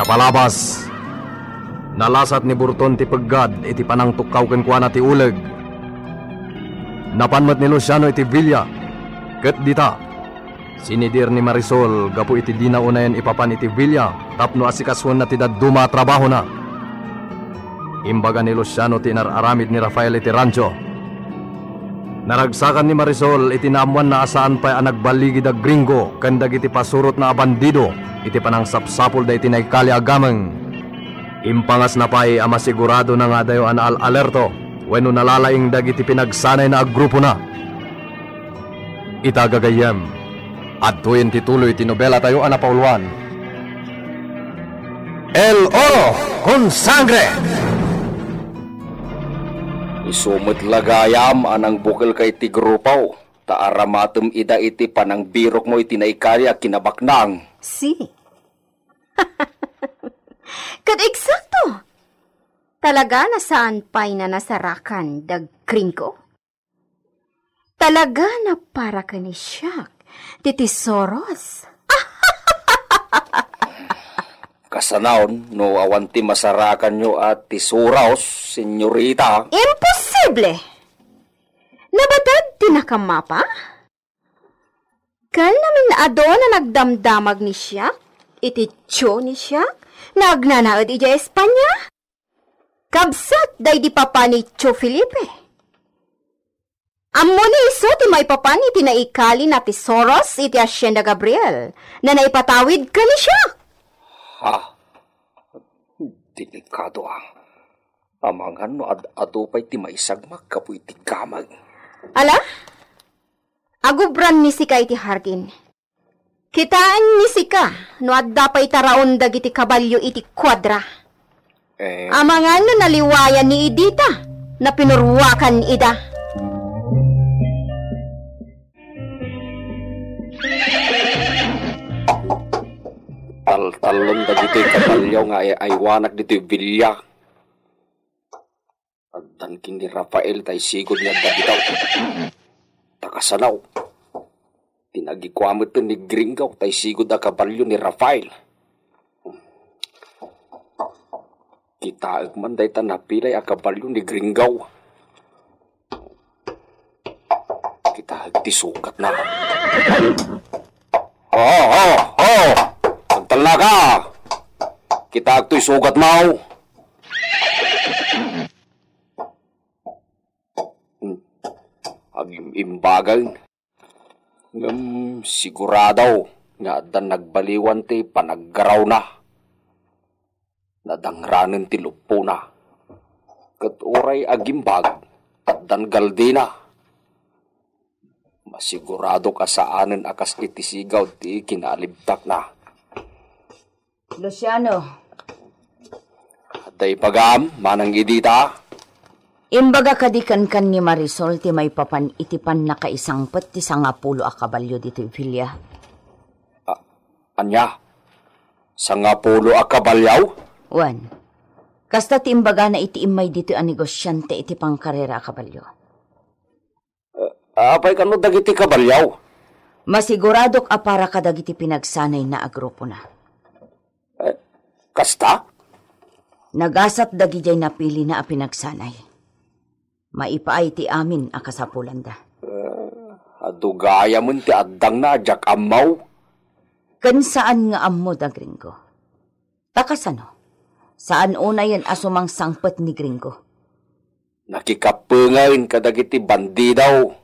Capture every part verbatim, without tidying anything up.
Napalabas, nalasat ni Burton ti peggad iti panangtukkaw kenkuana ti uleg. Napan met ni Luciano iti villa, ket dita, sinidir ni Marisol gapu iti dina unayen ipapan iti villa tapno asikasoenna ti dadduma a trabahona. Imbaga ni Luciano ti inar-aramid ni Rafael iti rancho. Naragsakan ni Marisol iti naammoanna a saan pay a nagballigi da Gringo ken dagiti pasurotna a bandido iti panangsapsapulda iti naikali a gameng. Impangasna pay a masiguradona nga adayo a naal-alerto wenno nalalaing dagiti pinagsanayna a grupona. Ita, gagayyem, adtoyen ti tuloy ti nobelatayo a napauluan, El Oro con Sangre. Isu met la gayam a nangbukelka iti grupo, ta aramatem ida iti panangbirokmo iti naikali a kinabaknang. Si. Ket eksakto! Talaga a saan pay a nasarakan da Gringo? Talaga a para ken ni Shaq ti tesoros? Kasano no awan ti masarakanyo a tesoros, senyorita? Imposible! Nabatad ti nakamapa? Ken amin adu a nagdamdamag ni Shaq iti tio ni Shaq nga agnanaed idiay Espania? Kabsat daydi papa ni Tio Felipe. Ammoni isu ti maipapan iti naikali a tesoros iti Hacienda Gabriel a naipatawid ken ni Shaq. Ha? Delikado a. Amangan no ad-adu pay ti maisagmak gapu iti gameng. Ala? Agubran ni sika iti hardin. Kitaen ni sika no adda pay taraon dagiti kabalio iti kuadra. Eh. Amangan no naliwayan ni Edita a pinurwakan ida. Taltallon dagiti kabalio nga ay-aywanak ditoy bilia. Agdan ken ni Rafael ta isigud nga adda ditaw. Ta kasano? Pinagikua met ni Gringo ta isigud a kabalio ni Rafael. Kitaek man dayta napilay a kabalio ni Gringo. Kitaek ti sukatna. Oh, oh, oh! Agtalnaka! Kitaek toy sugatmo! Hmm. Agim-imbagan. Ngem sigurado nga adda nagbaliwan ti panaggarawna. Nadangranen ti luppona. Ket uray agimbag, addan galdina. Masiguradok a saanen a kas iti sigaw ti kinalibtakna. Luciano. Adda ibagam, Manang Edita? Imbaga kadi kenkan ni Marisol ti maipapan iti pannakaisangpet ti sangapulo a kabalio ditoy bilia? A-, ania? Sangapulo a kabalio? Wen. Kasta ti imbagana iti immay ditoy a negosiante iti pangkarera a kabalio. Eh, apay kano dagiti kabalio? Masiguradok a para kadagiti pinagsanayna a grupona. Eh, kasta? Nagasat dagidiay napilina a pinagsanay. Maipaay ti amin a kasapulanda. Eh, adu gayamen ti addangna a diak ammo. Ken saan nga ammo da Gringo. Ta kasano? Saan unayen a sumangsangpet ni Gringo. Nakikappengen kadagiti bandido.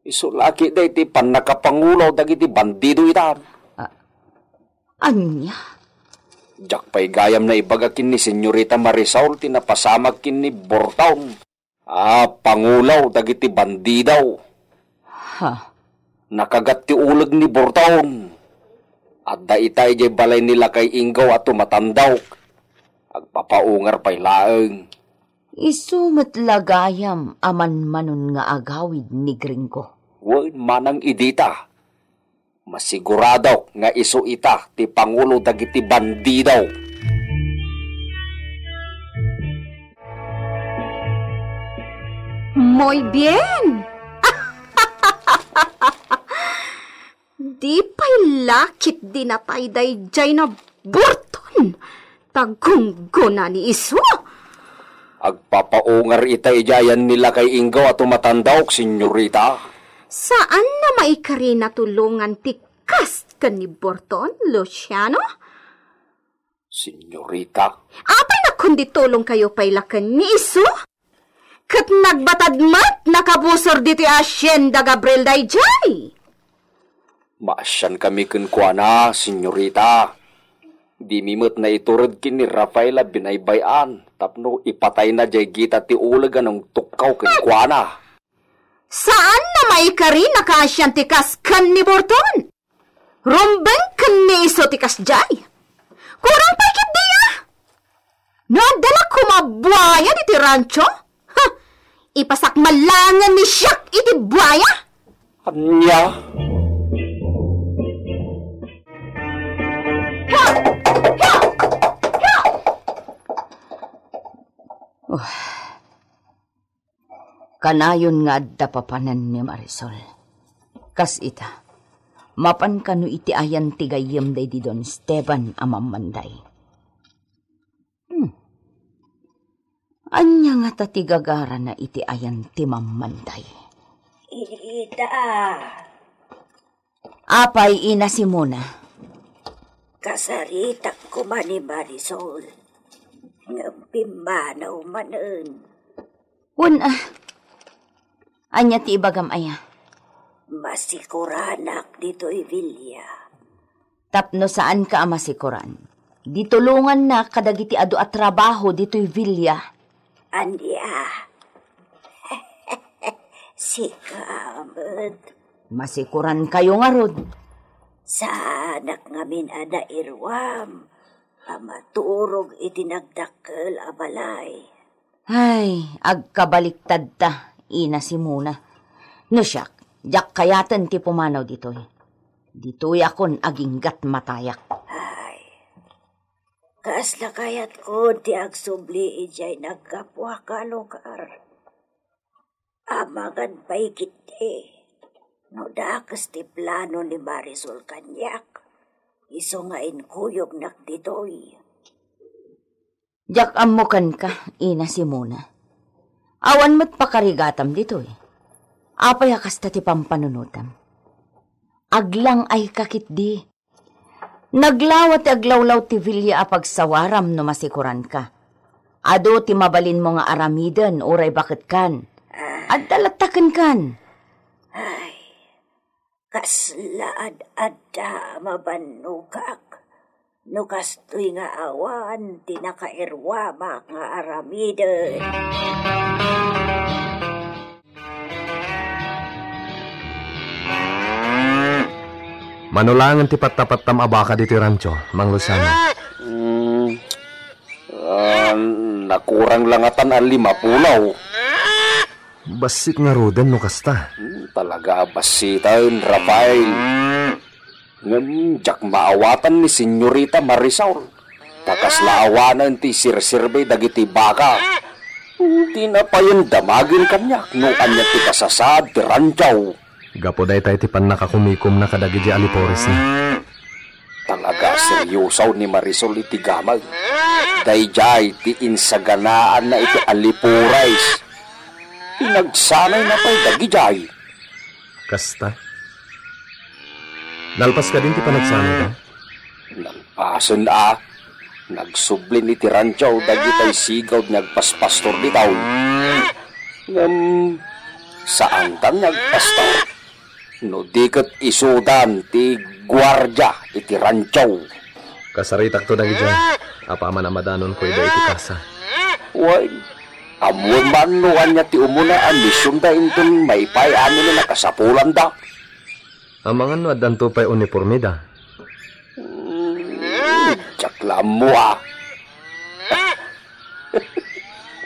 Isu la ketdi ti pannakapangulo dagiti bandido ita. Ah, ania? Diak pay gayam naibaga ken ni Senyorita Marisol ti napasamak ken ni Burton a pangulo dagiti bandido. Ha? Nakagat ti uleg ni Burton. Adda ita idiay balay ni Lakay Inggaw a tumatandok. Agpapaungar pay laeng. Isu met la gayam a manmanon nga agawid ni Gringo. Wen, Manang Edita, masiguradok nga isu ita ti pangulo dagiti bandido. Muy bien! Di pay la ketdi natay daydiay a Burton. Ta gunggona ni isu. Agpapaungar ita idiay ayan ni lakay Inggaw a tumatandaok, senyorita. Saan a maikari a tulongan ti kas ken ni Burton, Luciano? Senyorita. Apay a kundi tulongkayo pay la ken ni isu? Ket nagbatad met a nakabusor ditoy hacienda Gabriel daydiay. Maasiankami kenkuana, senyorita. Dimi met naitured ken ni Rafael a binaybay-an tapno ipatayna diay gita ti uleg a nangtukkaw kenkuana. Saan a maikari a kaasian ti kas ken ni Burton. Rumbeng ken ni isu ti kasdiay. Kurang pay ketdi a. No adda la koma buaya ditoy rancho, ha, ipasak man laengen ni siak iti buaya. Ania? Oh. Kanayon nga adda papanen ni Marisol. Kas ita, mapan kano iti ayan ti gayyem daydi Don Esteban a mammanday? Hmm. Ania ngata ti gagarana iti ayan ti mammanday? Ita. Apay, Ina Simona? Kasaritak koma ni Marisol. Ngem pimmanaw manen. Wen, ah. Ania ti ibagam aya? Masikuranak ditoy villa. Tapno saanka a masikuran, di tulongannak kadagiti adu a trabaho ditoy villa. Ania? Sika met. Masikurankayo ngarud. Saanak ngamin a nairuam a maturog iti nagdakkel a balay. Ay, agkabaliktadta, Ina Simona. No siak, diak kayaten ti pumanaw ditoy. Ditoyakon aginggat matayak. Ay, kasla kayatkon ti agsubli idiay naggapuak a lugar. Amangan pay ketdi no dakes ti plano ni Marisol kaniak, isu nga inkuyognak ditoy. Diak ammo kenka, Ina Simona. Awan met pakarigatam ditoy. Apay a kasta ti pampanunotam? Aglang-ayka ketdi. Naglawa ti aglawlaw ti villa a pagsawaram no masikuranka. Adu ti mabalinmo nga aramiden uray baketkan. Adda latta kenkan. Ay, kasla ad-adda a mabannogak no kastoy nga awan ti nakairuamak nga aramiden. Mano laengen ti pattapattam a baka ditoy rancho, Mang Luciano? Mm, ah, nakurang la ngatan a limapulo. Bassit ngaruden no kasta. Hmm, talaga a bassiten, Rafael. Ngem diak maawatan ni Senyorita Marisol. Ta kasla awanen ti sirserbi dagiti baka. Dina payen damagen kaniak no ania ti kasasaad ti rancho. Gapu dayta iti pannakakumikomna kadagiti alipuresna. Talaga a serioso ni Marisol iti gameng. Daydiay ti insaganaanna iti alipores. Pinagsanayna pay dagidiay. Kasta? Nalpas kadin ti panagsanayda? Nalpasen a. Nagsublin iti rancho dagitay sigud nga agpaspastor ditoy. Ngem, saandan nga agpastor. No di ket isudan ti guardia iti rancho. Kasaritakto dagidiay. Apaman a madanonko ida iti kasa. Wen, ammoem man no ania ti umuna a misionda inton maipay amin a nakasapulanda. Amangan no addanto pay unipormeda. Hmm, diak la ammo a.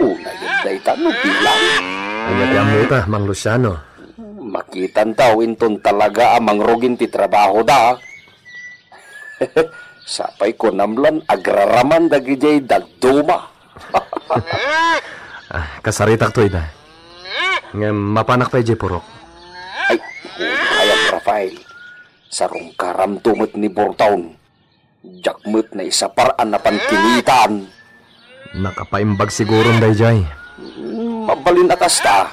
Unayen dayta no bilang. Ania ti ammota, Mang Luciano? Makitanto inton talaga a mangrugin ti trabahoda. Sapay kunam lan agraraman dagidiay dadduma. Ah, kasaritakto ida. Ngem mapanak pay diay purok. Ay, unayam, Rafael. Sarungkaramto met ni Burton. Diak met naisapar a napan kinitan. Nakapaimbag siguron daydiay. Mabalin a kasta.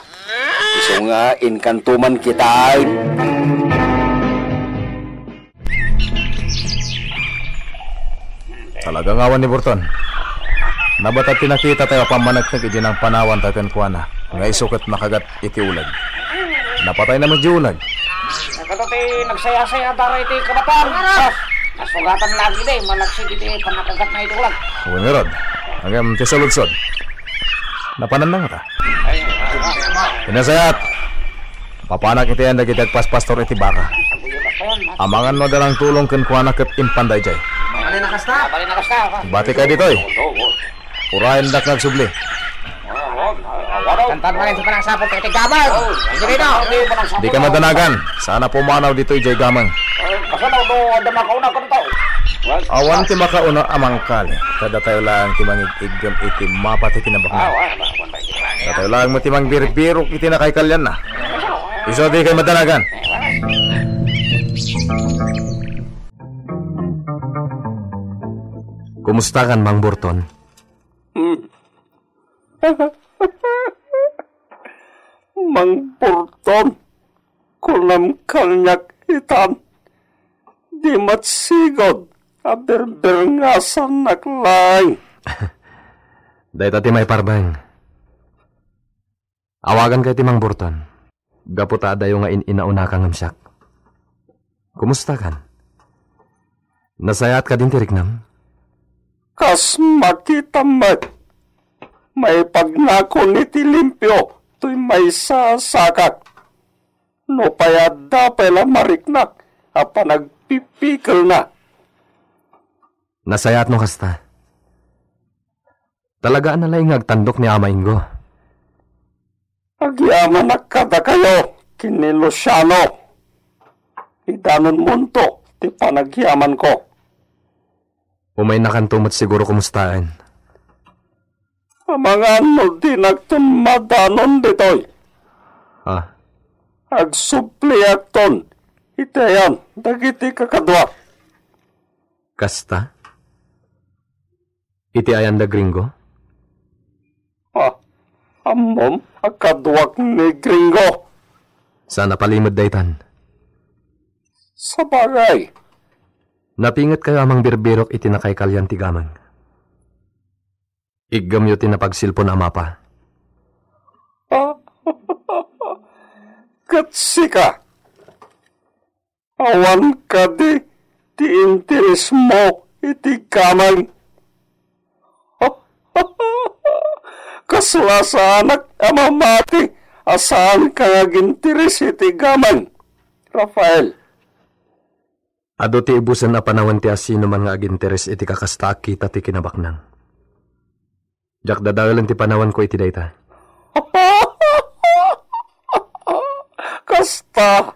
Isu nga inkanto man kita. Talaga nga awan ni Burton. Nabatad ti nakita tayo a pammaneknek iti nangpanawan tayo kenkuana, nga isu ket nakagat iti uleg. Napatay na met di uleg. Kato ti nagsayasaya dara iti kabatan. Ah, nasugatan lagi di, malagsid iti pannakagat na iti uleg. Wen ngarud. Ngem ti saludsod. Napanan na ngata. Ay, ah, ah, ah. Pinasayat. Papanak iti ayan dagiti agpaspastor iti baka. Amangan no adda nangtulong kenkuana ket impan daydiay. Bali na kasta. Bati kay ditoy. Urayendak nga agsubli. Kantan manen sa panangsapul iti gameng. Hindi dito. Di ka madanagan. Sana pumanaw ditoy jay gameng. Awan ti makauna a mangkali. Kada tayo lang ti mangig-iggem iti mapa ti kinabaknang. Datayo laeng met ti mangbirbirok iti nakaikalyanna. Isu dikay madanagan. Kumustakan, Mang Burton? Mang Burton, kunam kaniak itan, di met sigud a birbirngasannak laeng. Dayta ti maiparbeng. Awaganka iti Mang Burton. Gapu ta adayo nga in-inaunaka ngem siak. Kumustakan? Nasayaat kadin ti riknam? Kas makitam met, maipagnakon iti limpio toy maysa a sakak. Nupay adda pay la mariknak a panagpipikelna. Nasayaat no kasta. Talaga a nalaing nga agtandok ni Ama Ingo. Agyamanak kadakayo ken ni Luciano. Idanonmonto ti panagyamanko. Umaynakanto met siguro kumustaen. Amangan no dinakton madanon ditoy. Ah. Agsubliakton iti ayan dagiti kakaduak. Kasta? Iti ayan da Gringo? Ah, ammom a kaduak ni Gringo. Saan a palimed daytan? Sabagay. Napingetkayo a mangbirbirok iti nakaikalyan ti gameng. Iggemyo ti napagsilpon a mapa. Ah, ket sika? Awan kadi ti interesmo iti gameng? Kasla saanak a mamati a saanka nga aginteres iti gameng, Rafael. Adu ti ibusen a panawen ti asinoman nga aginteres iti kakasta a kita ti kinabaknang. Diak dadaelen ti panawanko iti dayta. Kasta.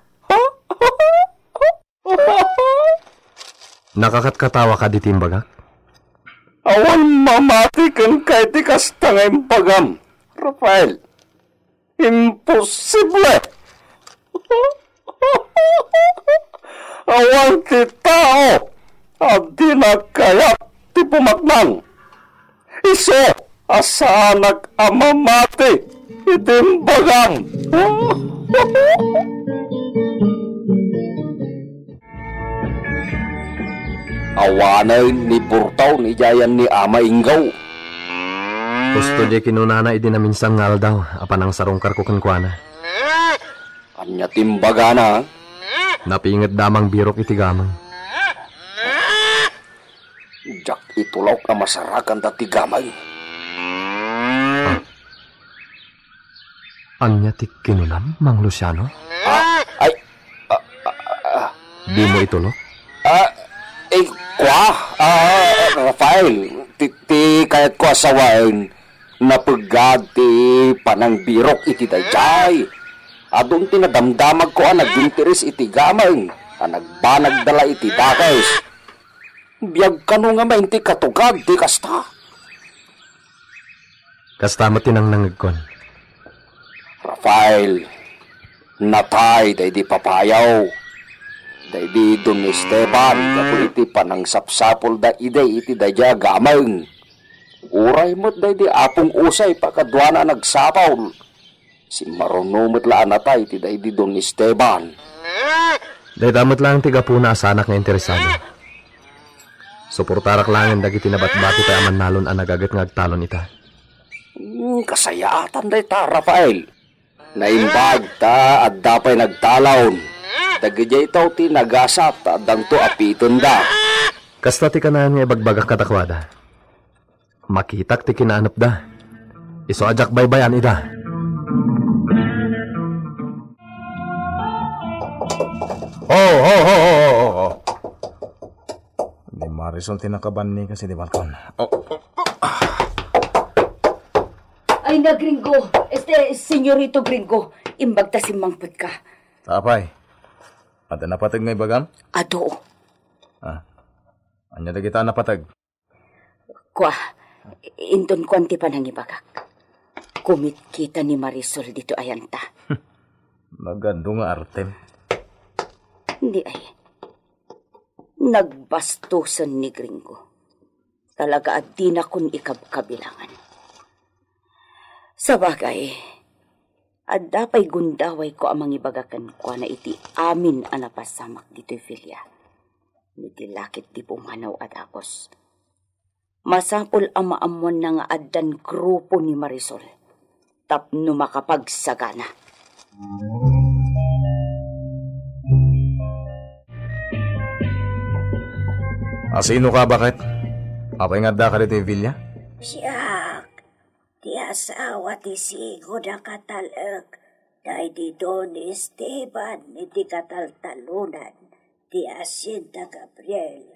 Nakakatkatawa kadi ti imbagak? Awan mamati kenka iti kasta nga imbagam, Rafael. Imposible! Awan ti tao a dina kayat ti pumaknang. Isu a saanak a mamati iti imbagam. Awanen ni Burton idiay ayan ni Ama Ingo. Husto diay kinunana idi naminsan nga aldaw a panangsarungkarko kenkuana. Ania ti imbagana? Napinget da a mangbirok iti gameng. Diak itulok a masarakanda ti gameng. Ah. Ania ti kinunam, Mang Luciano? Ah, ay, ah, ah, ah. Dimo itulok? Ah, eh, kua, ah, Rafael, ti, ti kayatko a sawen, napeggad ti panangbirok iti daydiay. Adun ti nadamdamagko a naginteres iti gameng, a nagbanagda la iti dakes. Biag kano ngamin ti katugad ti kasta? Kasta met ti nangnangegkon. Rafael, natay daydi papayaw. daydi Don Esteban gapu iti panangsapsapulda idi iti daydiay a gameng. Uray met daydi Apong Usay pakaduana a nagsapul. Simmaruno met la a natay ti daydi Don Esteban. Dayta met laeng ti gapuna a saanak nga interesado. Suportarak laengen dagiti nabatbati pay a mannalon a nagaget nga agtalon ita. Hmm, kasayaatan dayta, Rafael. Naimbag ta adda pay nagtalon. Dagiti taw ti nagasat ta addanto a pitenda. Kasta ti kanayon nga ibagbagak kadakuada. Makitak ti kinaanepda. Isu a diak baybay-an ida. Ho, ho, ho, ho, ho, ho. Ni Marisol ti nakabannikas iti balkon. Oh, oh, oh. Ay na, Gringo. Este, Senyorito Gringo. Imbag ta simmangpetka. Apay, adda napateg nga ibagam? Adu. Ah, ania dagita a napateg? Kua, inton kuan ti panangibagak. Kumitkita ni Marisol ditoy ayanta. Nagadu nga artem. Di ay. Nagbastosen ni Gringo. Talaga a dinakon ikabkabilangan. Sabagay, adda pay gundawayko a mangibaga kenkuana iti amin a napasamak ditoy Villa. No ti lakit ti pumanaw a dagus. Masapul a maammoanna nga addan grupo ni Marisol tapno makapagsagana. Asinoka, baket? Apay nga addaka ditoy Villa? Siak, ti asawa ti sigud a katal-ek daydi Don Esteban iti kataltalonan ti Hacienda Gabriel.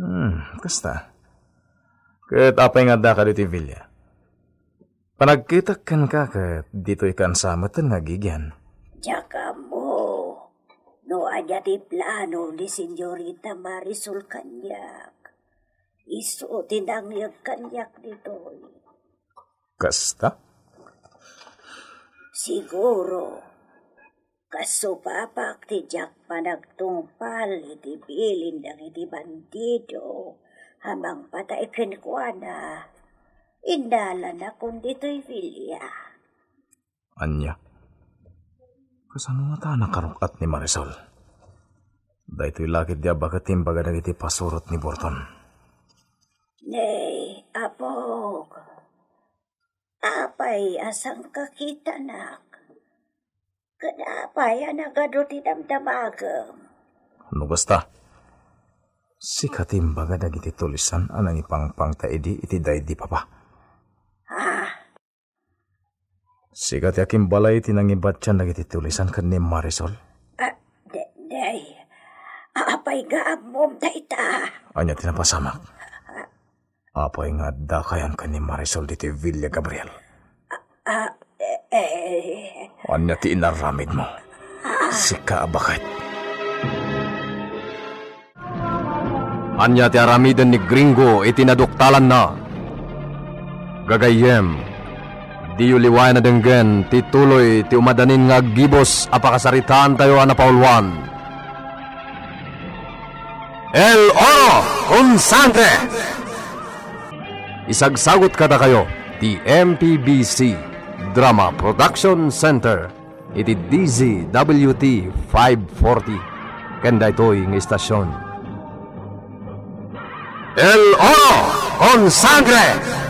Hmm, kasta. Ket apay nga addaka ditoy Villa? Panagkitak kenka ket ditoy kansa metten nga agigian. Diak ammo no ania ti plano ni Senyorita Marisol kaniak. Isu ti nangngeg kaniak ditoy. Kasta? Siguro, kasupapak ti diak panagtungpal iti bilin dagiti bandido a mangpatay kenkuana, innalanakon ditoy Villa. Ania? Kasano ngata a nakaruk-at ni Marisol? Daytoy lakit di a baket ti imbaga dagiti pasurot ni Burton. Nay, apok, apay a sangkakitanak? Ket apay a nagadu ti damdamagem? No kasta, sika ti imbaga dagiti tulisan a nangipangpangta idi iti daydi papa. Ah, Sika ti akimbalay ti nangibatian dagiti tulisan ken ni Marisol? Ah, de-, day. Apay nga ammom dayta? Ania ti napasamak? Apay nga adda kayan ken ni Marisol ditoy Villa, Gabriel? Ah, eh, eh. Ania ti inaramidmo? Sika a baket. Ania ti aramiden ni Gringo iti naduktalanna? Gagayyem, diyo liwayan a denggen ti tuloy ti umadanin nga aggibus a pakasaritaantayo a napauluan. El Oro con Sangre! Isagsagut kadakayo ti M P B C Drama Production Center iti D Z W T five forty ken daytoy nga istasyon. El Oro con Sangre!